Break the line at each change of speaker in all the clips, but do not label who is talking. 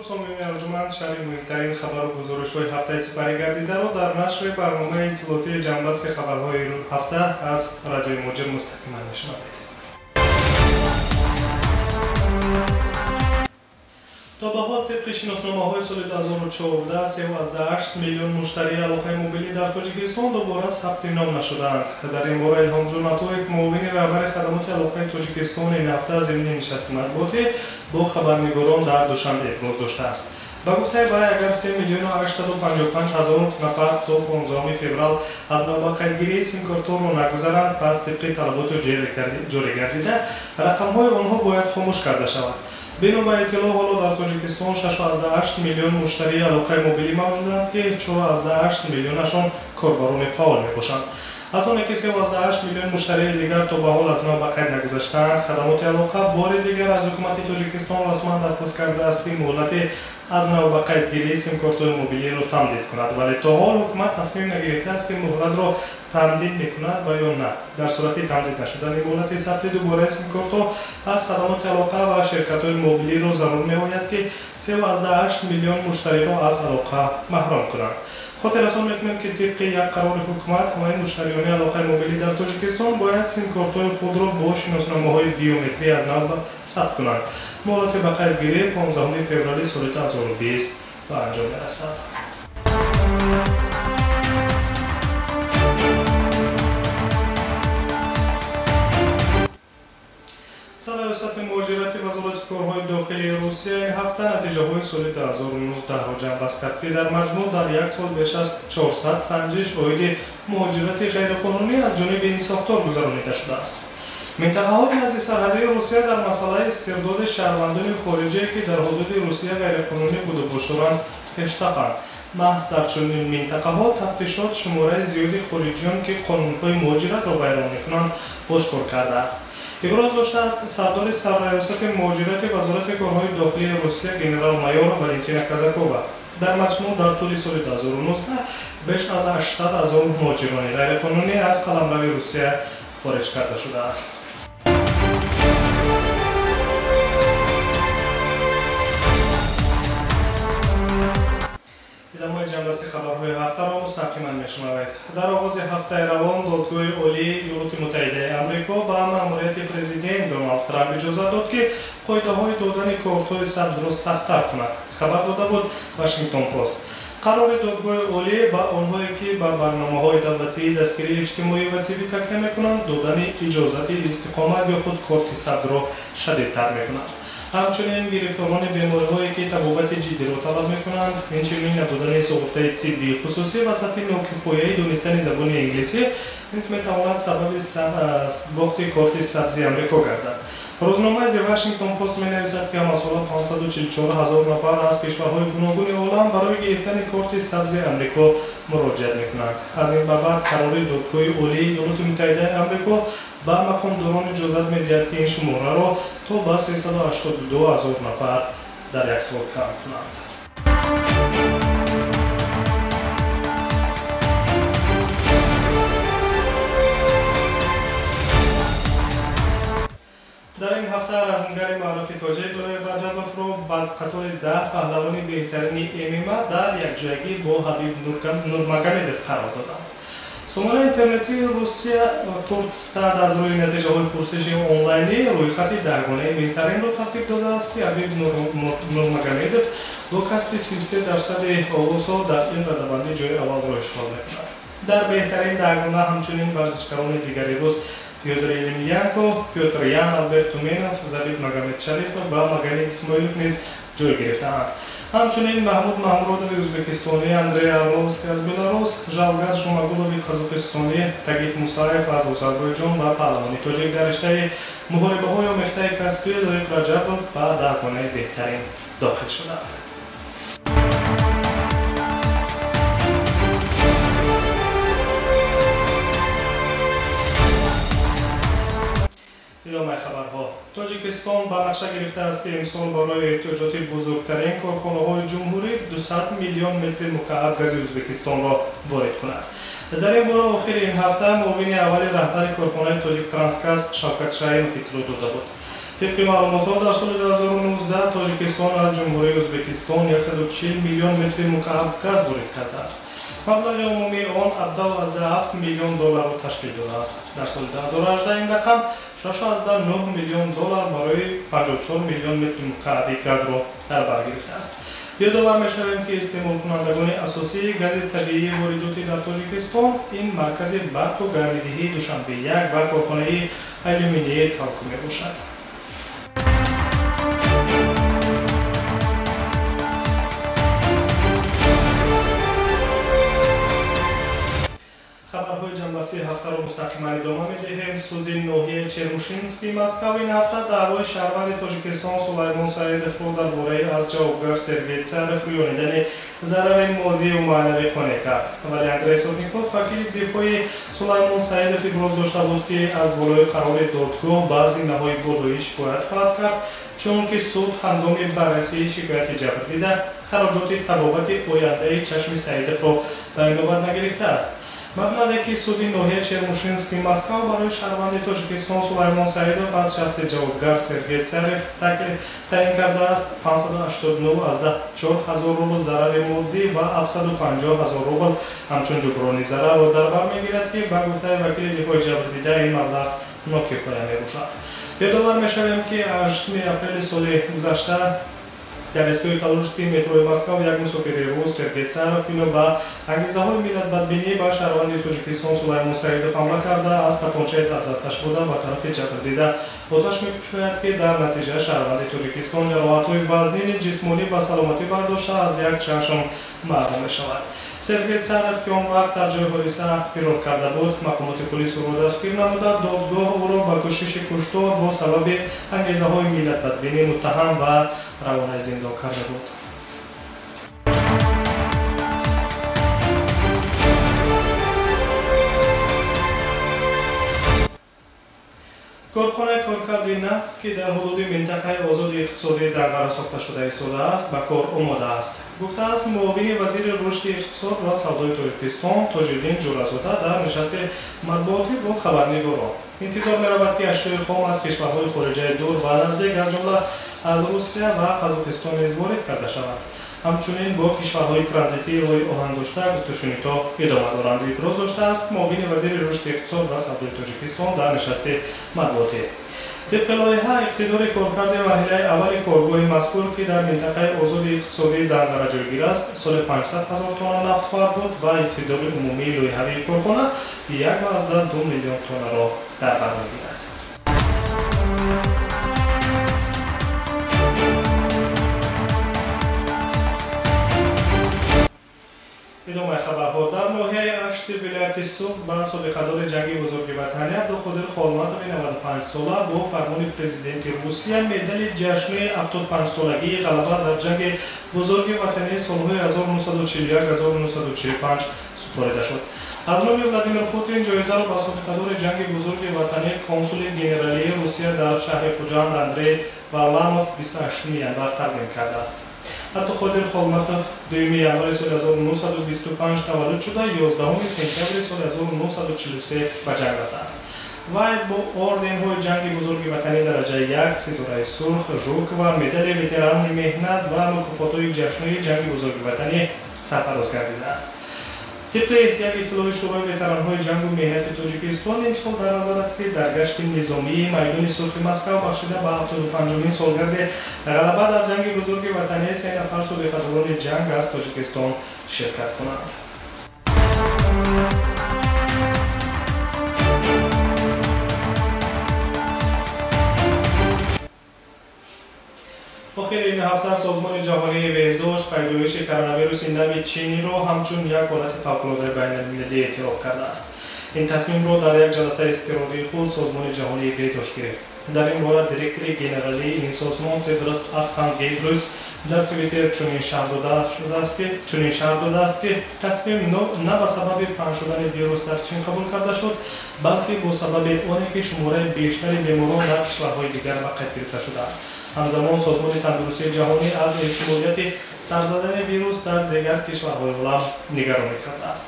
Сомиёни арҷуманд, шарҳи муҳимтарин хабару гузоришҳои ҳафтаи сипарӣ гардидаро дар нашри барномаи иттилоотии ҷамъбасти хабарҳои ҳафта аз радиои Муҳоҷир мустақиман мешунавед. То ба ҳол тибқи шиносномаҳои соли 2014 3,8 миллион муштарии алоқаи мобилӣ дар Тоҷикистон дубора сабти ном нашудаанд. Дар ин бора Илҳом Ҷурматоев, муовини раҳбари хадамоти алоқаи Тоҷикистон, ин ҳафта зимни нишасти матбуотӣ бо хабарнигорон дар Душанбе иброз доштааст. Ба гуфтаи вай, агар 3 миллиону 855 ҳазор нафар то 15 феврал аз навбақайдгирии симкортҳоро нагузаранд, пас тибқи талаботи ҷорӣ гардида рақамҳои онҳо бояд хомӯш карда шавад. Бино ба иттилоъ, ҳоло дар Тоҷикистон 6,8 миллион муштарии алоқаи мобилӣ мавҷуданд, ки 4,8 миллионашон корбарони фаъол мебошанд. Аз оне ки 3,8 миллион муштарии дигар то ба ҳол аз нав ба қайд нагузаштаанд, хадамоти алоқа бори дигар аз ҳукумати Тоҷикистон расман дархост кардааст, ки муҳлати аз нав ба қайдгирии симкортҳои мобилиро тамдид кунад, вале то ҳол ҳукумат тасмим нагирифтааст, ки муҳлатро тамдид мекунад ва ё на. Дар сурати тамдид нашудани муҳлати сабти дубораи симкортҳо, пас хадамоти алоқа ва ширкатҳои мобилиро зарур меояд, ки 3,8 миллион муштариро аз алоқа маҳрум кунанд. Хотиррасон мекунем, ки тибқи як қарори ҳукумат ҳамаи муштариёни алоқаи мобилӣ дар Тоҷикистон бояд симкортҳои худро бо шиносномаҳои биометрӣ аз нав сабт кунанд. Муҳлати ба қайдгирӣ 15 феврали соли 2020 ба анҷом мерасад. Сарраёсати муҳоҷирати Вазорати корҳои дохилии Русия ин ҳафта натиҷаҳои соли 2019-ро ҷамъбаст кард, ки дар маҷмӯъ дар як сол беш аз 400 санҷиш оиди муҳоҷирати ғайриқонунӣ аз ҷониби ин сохтор гузаронида шудааст. Минтақаҳои назди сарҳадии Русия дар масъалаи истирдоди шаҳрвандони хориҷие, ки дар ҳудуди Русия ғайриқонунӣ будубош доранд, пешсафанд. Маҳз дар чунин минтақаҳо тафтишот шумораи зиёди хориҷиён, ки қонунҳои муҳоҷиратро вайрон мекунанд, ошкор кардааст. Иброз доштааст сардори сарраёсати муҳоҷирати Вазорати корҳои дохилии Русия генерал-майор Валентина Казакова. Дар маҷмӯъ дар тӯли соли 2019 беш аз 800 ҳазор муҳоҷирони ғайриқонунӣ аз қаламрави Русия хориҷ карда шудааст. Идомаи ҷамъбасти хабарҳои ҳафтаро мустақиман мешунавед. Дар оғози ҳафтаи равон Додгоҳи Олии Иёлоти Муттаҳидаи Амрико ба маъмурияти президент Доналд Трамп иҷозат дод, ки қоидаҳои додани кортҳои сабзро сахттар кунад, хабар дода буд Вашингтон Пост. Қарори Додгоҳи Олӣ ба онҳое, ки ба барномаҳои давлатии дастгирии иҷтимоӣ ва тиббӣ такя мекунанд, додани иҷозати истиқомат ё худ корти сабзро шадидтар мекунад. Ҳамчунин гирифторони бемориҳое, ки табобати ҷиддиро талаб мекунанд, инчунин набудани суғуртаи тиббии хусусӣ ва сатҳи нокифояи донистани забони инглисӣ низ метавонад сабаби бохти корти сабзи Амрико гардад. Рӯзномаи The Washington Post менависад, ки ҳамасола 544 ҳазор нафар аз кишварҳои гуногуни олам барои гирифтани корти сабзи Амрико муроҷиат мекунанд. Аз ин ба баъд қарори Додгоҳи Олии Иёлоти Муттаҳидаи Амрико ба мақомдорон иҷозат медиҳад, ки ин шумораро то ба 382 ҳазор нафар дар як сол кам кунанд. Дар ин ҳафта размгари маъруфи тоҷик Лоиқ Раҷабовро ба қатори 10 паҳлавони беҳтарини ММА дар якҷоягӣ бо Ҳабиб Нурмагомедов қарор доданд. Сомонаи интернетии Русия Туркстат аз рӯи натиҷаҳои пурсиши онлайнӣ рӯйхати даҳгонаи беҳтаринро тартиб додааст, ки Ҳабиб Нурмагомедов бо касби 33% овозҳо дар ин радабандӣ ҷои аввалро ишғол мекунад. Дар беҳтарин даҳгона ҳамчунин варзишкарони дигари рус Фёдор Емельянко, Пётр Ян, Алберт Туменов, Забит Магомедшарипов ва Магомед Исмоилов низ ҷой гирифтаанд. Ҳамчунин Маҳмуд Маҳмуродови ӯзбекистонӣ, Андрей Арловский аз Беларус, Жалгаз Жумагулови қазоқистонӣ, Тагит Мусаев аз Озарбойҷон ва паҳлавони тоҷик дар риштаи муҳорибаҳои омехтаи касбӣ Лоиқ Раҷабов ба даҳгонаи беҳтарин дохил шуданд. Идомаи хабарҳо. Тоҷикистон ба нақша гирифтааст, ки имсол барои эҳтиёҷоти бузургтарин корхонаҳои ҷумҳурӣ 200 миллион метри мукааб гази Ӯзбекистонро ворид кунад. Дар ин бора охири ин ҳафта муовини аввали раҳбари корхонаи Тоҷиктрансгаз Шавкат Шаимов иттилоъ дода буд. Тибқи маълумотҳо, дар соли 2019 Тоҷикистон аз Ҷумҳурии Ӯзбекистон 140 миллион метри мукааб газ ворид кардааст. Маблағи умумии он 17 миллион долларро ташкил додааст. Дар соли 2018 ин рақам 6,9 миллион доллар барои 54 миллион метри мукааби газро дар бар гирифтааст. Ёдовар мешавем, ки истеъмолкунандагони асосии гази табиии воридотӣ дар Тоҷикистон ин маркази барқу гармидиҳии Душанбе 1 ва корхонаи алюминии Талку мебошад. Хабарҳои ҷанбасии ҳафтаро мустақиман идома медиҳем. Суди ноҳияи Чермушинский Москав ин ҳафта даъвои шаҳрванди Тоҷикистон Сулаймон Саидовро дар бораи аз ҷавобгар Сергей Царев рӯёнидани зарари моддию маънавӣ қонеъ кард. Вале Андрей Сотников, вакили дифои Сулаймон Саидов, иброз дошта буд, ки аз болои қарори додгоҳ ба зинаҳои болоӣ шикоят хоҳад кард, чунки суд ҳангоми баррасии шикояти ҷабрдида хароҷоти табобати ояндаи чашми Саидовро ба инобат нагирифтааст. Маблағе, ки суди ноҳияи Чермушинский Москав барои шаҳрванди Тоҷикистон Сулаймон Саидов аз шахси ҷавобгар Сергей Царев таъин кардааст, 589,4 ҳазор рубл зарари моддӣ ва 750 ҳазор рубл ҳамчун ҷуброни зарарро дар бар мегирад, ки ба гуфтаи вакили дифои ҷабрдида ин маблағ нокифоя мебошад. Ёдовар мешавем, ки 8 апрели соли гузашта дар истгоҳи Калужский метрои Москав як мусофири рус Сергей Царев бино ба ангезаҳои миллатбадбинӣ ба шаҳрванди Тоҷикистон Сулаймон Саидов ҳамла карда, аз тапончаи дар дасташ буда ба тарафи ҷабрдида оташ мекушояд, ки дар натиҷа шаҳрванди Тоҷикистон ҷароҳатҳои вазнини ҷисмонӣ ба саломатӣ бардошта, аз як чашм маҳрум мешавад. Сергей Царев, ки он вақт дар ҷои ҳодиса фирор карда буд, мақомоти полис ӯро дастгир намуда, додгоҳ ӯро ба кӯшиши куштор бо сабаби ангезаҳои миллатбадбинӣ муттаҳам ва равонаи зиндон карда буд. Корхонаи коркарди нафт, ки дар ҳудуди минтақаи озоди иқтисодии Данғара сохта шуда истодааст, ба кор омода аст, гуфтааст муовини вазири рушди иқтисод ва савдои Тоҷикистон Тоҷиддин Ҷӯразода дар нишасти матбуотӣ бо хабарнигорон. Интизор меравад, ки ашёи хом аз кишварҳои хориҷаи дур ва наздик, аз ҷумла аз Русия ва Қазоқистон низ ворид карда шавад. Ҳамчунин бо кишварҳои транзитии роҳи оҳандошта гуфтушунидҳо идома доранд, иброз доштааст муовини вазири рушди иқтисод ва савдои Тоҷикистон дар нишасти матбуотӣ. Тибқи лоиҳа, иқтидори коркарди марҳилаи аввали коргоҳи мазкур, ки дар минтақаи озоди иқтисодии Данғара ҷойгир аст, соли 500 ҳазор тонна нафт хоҳад буд ва иқтидори умумии лоиҳавии корхона 1,2 миллион тоннаро дар бар мегирад. Идомаи хабарҳо. Дар ноҳияи Ашти вилояти Суғд ба собиқадори ҷанги бузурги ватанӣ Абдуқодир Холматови 95-сола бо фармони президенти Русия медали ҷашни 75-солагии ғалаба дар ҷанги бузурги ватании солҳои 1941-1945 супорида шуд. Аз номи Владимир Путин ҷоизаро ба собиқадори ҷанги бузурги ватанӣ, консули генералии Русия дар шаҳри Хуҷанд Андрей Варламов 28 январ тақдим кардааст. Абдуқодир Холматов 2 январи соли 1925 таваллуд шуда, 11 сентябри соли 1943 ба ҷанг рафтааст. Вай бо орденҳои ҷанги бузурги ватанӣ дараҷаи 1, ситораи сурх, Жукова, медали ветерани меҳнат ва мукофотҳои ҷашнии ҷанги бузурги ватанӣ сарфароз гардидааст. Тибқи як иттилои Шӯрои ветеранҳои ҷангу меҳнати Тоҷикистон, имсол дар назар аст, ки дар гашти низомии майдони сурхи Москав бахшида ба 75-умин солгарди ғалаба дар ҷанги бузурги ватанӣ 3 нафар собиқадорони ҷанг аз Тоҷикистон ширкат кунанд. Охири ин ҳафта Созмони ҷаҳонии беҳдошт пайдоиши коронавируси нави чиниро ҳамчун як ҳолати фавқулодаи байналмилалӣ эътироф кардааст. Ин тасмимро дар як ҷаласаи изтирории худ Созмони ҷаҳонии беҳдошт гирифт. Дар ин бора директори генералии ин созмон Тедрос Адхам Гебрус дар Твиттер чунин шарҳ додааст, ки тасмим на ба сабаби паҳн шудани вирус дар Чин қабул карда шуд, балки бо сабаби оне ки шумораи бештари беморон дар кишварҳои дигар ба қайд гирифта шудааст. Ҳамзамон Созмони тандурустии ҷаҳонӣ аз эҳтимолияти сар задани вирус дар дигар кишварҳои олам нигаронӣ кардааст.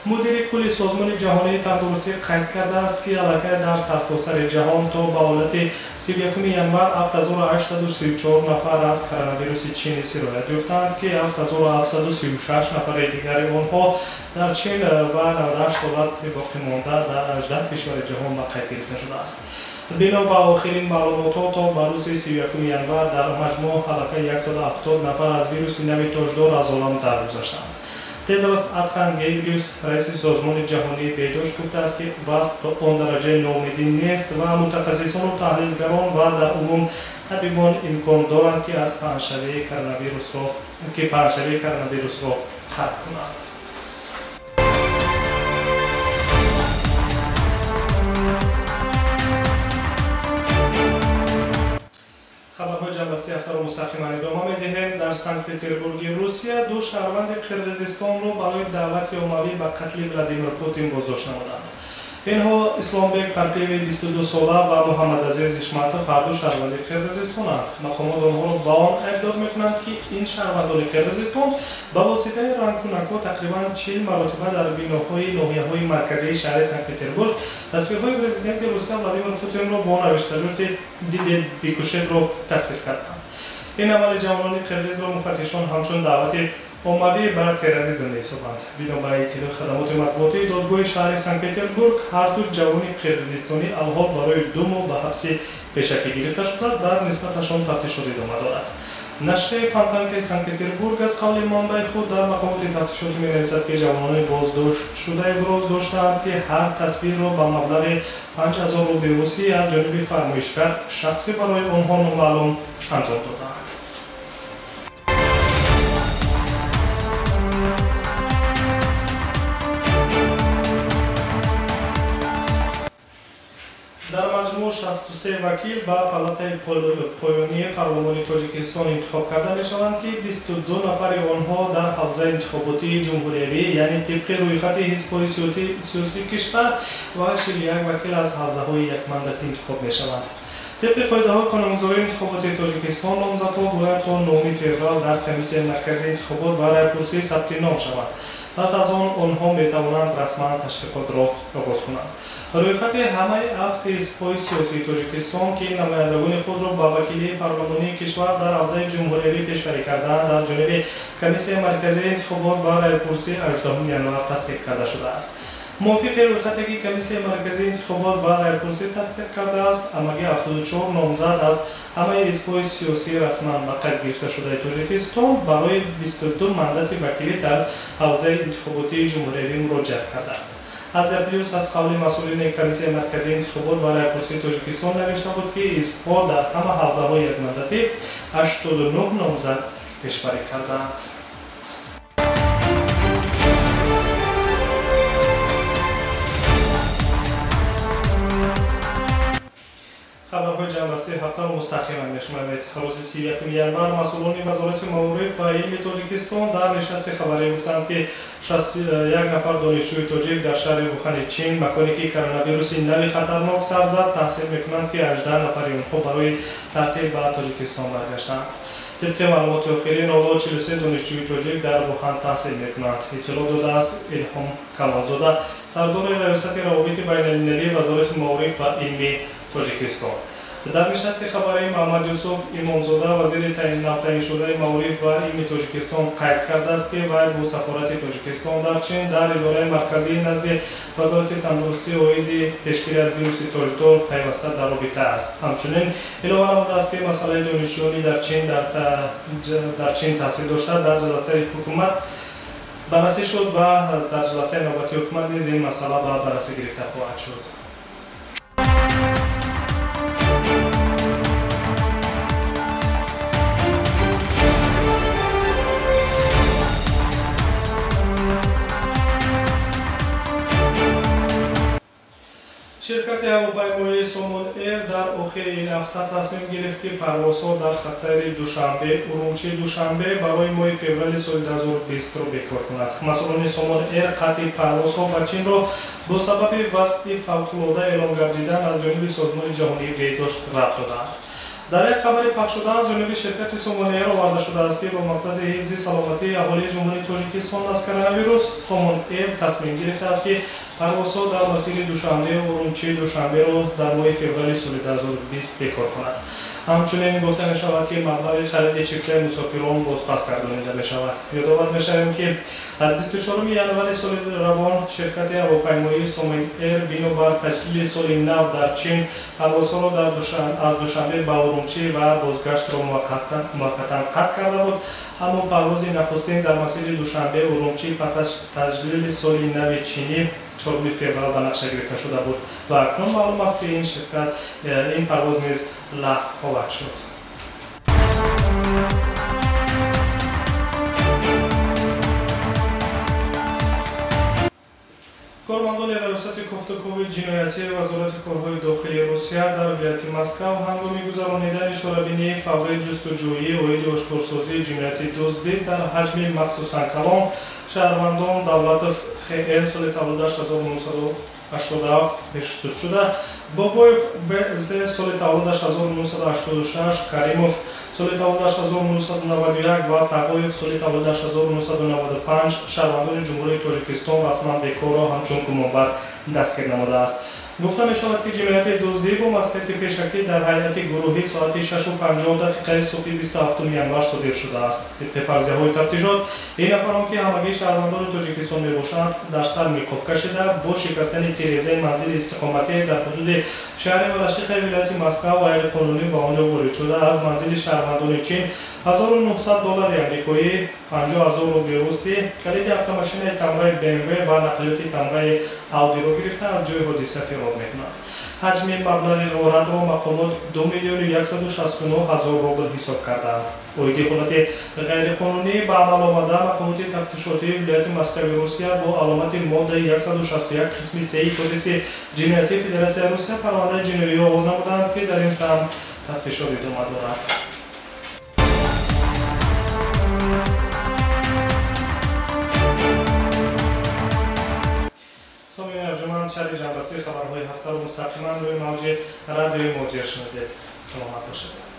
Мудири кулли Созмони ҷаҳонии тандурустӣ қайд кардааст, ки аллакай дар сартосари ҷаҳон то ба ҳолати 31 январ 7834 нафар аз коронавируси чини сироят ёфтаанд, ки 7736 нафари дигари онҳо дар Чин ва 98 ҳолати боқимонда дар 18 кишвари ҷаҳон ба қайд гирифта шудааст. Бино ба охирин маълумотҳо то ба рӯзи 31 январ дар маҷмӯъ аллакай 170 нафар аз вируси нави тоҷдор аз олам даргузаштанд. Тедрос Адхан Гебриус, раиси Созмони ҷаҳонии беҳдошт, гуфтааст, ки вазъ то он дараҷаи ноумедӣ нест ва мутахассисону таҳлилгарон ва дар умум табибон имкон доранд, ки аз паҳншавии коронавирусро қатъ кунанд. Хабарҳои ҷамъбасти ҳафтаро мустақиман идома медиҳем. Дар Санкт-Петербурги Русия ду шаҳрванди Қирғизистонро барои даъвати оммавӣ ба қатли Владимир Путин боздошт намуданд. Инҳо Исломбек Парпиеви 22 сола ва Муҳаммадазиз Ишматов ҳарду шаҳрванди Қирғизистонанд. Мақомот онҳоро ба он айбдор мекунанд, ки ин шаҳрвандони Қирғизистон ба воситаи рангкунакҳо тақрибан 40 маротиба дар биноҳои ноҳияҳои марказии шаҳри Санкт-Петербург тасвирҳои президенти Русия Владимир Путинро бо навиштаҷоти «Дидед бикушедро» тасвир карданд. Ин амали ҷавонони қирғизро муфаттишон ҳамчун даъвати оммавӣ ба терроризм меҳисобанд. Бино ба иттилои хадамоти матбуотии додгоҳи шаҳри Санкт-Петербург, ҳарду ҷавони қирғизистонӣ алҳол барои 2 моҳ ба ҳабси пешакӣ гирифта шуда, дар нисбаташон тафтишот идома дорад. Нашрияи Фонтанкаи Санкт-Петербург аз қавли манбаи худ дар мақомоти тафтишотӣ менависад, ки ҷавонони боздоштшуда иброз доштаанд, ки ҳар тасвирро ба маблағи 5000 рубли русӣ аз ҷониби фармоишгар шахсе барои онҳо номаълум анҷом доданд. Дар маҷмӯъ 63 вакил ба палатаи поёнии парлумони Тоҷикистон интихоб карда мешаванд, ки 22 нафари онҳо дар ҳавзаи интихоботии ҷумҳуриявӣ, яъне тибқи рӯйхати ҳизбҳои сиёсии кишвар, ва 41 вакил аз ҳавзаҳои якмандатӣ интихоб мешаванд. Тибқи қоидаҳои қонунгузории интихоботии Тоҷикистон, номзадҳо бояд то 9 феврал дар Комиссияи марказии интихобот ва райпурсӣ сабти ном шаванд. Пас аз он онҳо метавонанд расман ташвиқотро оғоз кунанд. Рӯйхати ҳамаи ҳафт ҳизбҳои сиёсии Тоҷикистон, ки намояндагони худро ба вакилии парлумонии кишвар дар ҳавзаи ҷумҳуриявӣ пешбарӣ кардаанд, аз ҷониби Комиссияи марказии интихобот ва райпурсӣ 18 январ тасдиқ карда шудааст. Мувофиқи рӯйхате, ки Комиссияи марказии интихобот ва райпурсӣ тасдиқ кардааст, ҳамагӣ 74 номзад аз ҳамаи ҳизбҳои сиёсӣ расман ба қайд гирифташудаи Тоҷикистон барои 22 мандати вакилӣ дар ҳавзаи интихоботии ҷумҳуриявӣ муроҷиат карданд. Азия Плюс аз қавли масъулини Комиссияи марказии интихобот ва райпурсии Тоҷикистон навишта буд, ки ҳизбҳо дар ҳама ҳавзаҳои якмандатӣ 89 номзад пешбарӣ карданд. Хабарҳои ҷамъбастии ҳафтаро мустақиман мешунавед. Рӯзи 31 январ масъулони Вазорати маориф ва илми Тоҷикистон дар нишасти хабарӣ гуфтанд, ки 61 нафар донишҷӯи тоҷик дар шаҳри Вухани Чин, маконе ки коронавируси нави хатарнок сар зад, таҳсил мекунанд, ки 18 нафари онҳо барои таътил ба Тоҷикистон баргаштанд. Тибқи маълумоти охирин, ҳоло 43 донишҷӯи тоҷик дар Вухан таҳсил мекунанд. Иттилоъ додааст Илҳом Камолзода, сардори раёсати равобити байналмилалии Вазорати маориф ва илми Тоҷикистон. Дар нишасти хабарии Муҳаммад Юсуф Имомзода, вазири навтаъиншудаи маориф ва илми Тоҷикистон, қайд кардааст, ки вай бо сафорати Тоҷикистон дар Чин дар идораи марказии назди Вазорати тандурустӣ оиди пешгирӣ аз вируси тоҷдор пайваста дар робита аст. Ҳамчунин илова намудааст, ки масъалаи донишҷӯёни дар Чин таҳсил дошта дар ҷаласаи ҳукумат баррасӣ шуд ва дар ҷаласаи навбатии ҳукумат низ ин масъала ба баррасӣ гирифта хоҳад шуд. Ширкати ҳавопаймоии Сомон Эйр дар охири ин ҳафта тасмим гирифт, ки парвозҳо дар хатсайри Душанбе Урумчи Душанбе барои моҳи феврали соли 2020-ро бекор кунад. Масъулони Сомон Эйр қатъи парвозҳо ба Чинро бо сабаби вазъи фавқулода эълон гардидан аз ҷониби Созмони ҷаҳонии беҳдошт рад доданд. Дар як хабари пахшшуда аз ҷониби ширкати Сомон Эйр оварда шудааст, ки бо мақсади ҳифзи саломатии аҳолии Ҷумҳурии Тоҷикистон аз коронавирус Сомон Эйр тасмим гирифтааст, ки парвозҳо дар масири Душанбе Урумчи Душанберо дар моҳи феврали соли 2020 бекор кунад. Ҳамчунин гуфта мешавад, ки маблағи хариди чифтаи мусофирон бозпас гардонида мешавад. Ёдовар мешавем, ки аз 24 январи соли равон ширкати ҳавопаймоии Сомон Эйр бинобар таҷлили соли нав дар Чин парвозҳоро аз Душанбе ба Урумчи ва бозгаштро муваққатан қатъ карда буд. Аммо парвози нахустин дар масири Душанбе Урумчи пас аз таҷлили соли нави чинӣ 4 феврал ба нақша гирифта шуда буд ва акнун маълум аст, ки ин ширкат ин парвоз низ лағв хоҳад шуд. Кормандони раёсати кофтукови ҷиноятии Вазорати корҳои дохилии Русия дар вилояти Москав ҳангоми гузаронидани чорабинии фаврии ҷустуҷӯӣ оиди ошкорсозии ҷинояти дуздӣ дар ҳаҷми махсусан калон шаҳрвандон Давлатов ХН соли таваллудаш 1987 пешсуд шуда, Бобоев БЗ соли таваллудаш 1986, Каримов соли таваллудаш 1991 ва Тағоев соли таваллудаш 1995 шаҳрвандони Ҷумҳурии Тоҷикистон расман бекорро ҳамчун гумонбар дастгир намудааст. Гуфта мешавад, ки ҷинояти дуздӣ бо маслиҳати пешакӣ дар ҳайати гурӯҳӣ соати 6:50 субҳи 27 январ содир шудааст. Тибқи фарзияҳои тафтишот, ин нафарон, ки ҳамагӣ шаҳрвандони Тоҷикистон мебошанд, дар сар ниқоб кашида бо шикастани тирезаи манзили истиқоматӣ дар ҳудуди шаҳри Балашихаи вилояти Москав ғайриқонунӣ ба он ҷо ворид шуда, аз манзили шаҳрвандони Чин 1900 доллари амрикоӣ, 50 000 рубли русӣ, калиди автомошинаи тамғаи БМВ ва нақлиёти тамғаи Аудиро гирифта аз ҷои ҳодиса фирор мекунад. Ҳаҷми маблағи ғоратро мақомот 2 169 000 рубл ҳисоб кардаанд. Оиди ҳолати ғайриқонунӣ ба амал омада мақомоти тафтишотии вилояти Москави Русия бо аломати моддаи 161 қисми 3 Кодекси ҷиноятии Федератсияи Русия парвандаи ҷиноӣ оғоз намуданд, ки дар ин самт тафтишот идома дорад. Сомиёни арҷуманд, шарҳи ҷамъбастии хабарҳои ҳафтаро мустақиман рӯи мавҷи радиои Моҷир шунидед. Саломат бошед.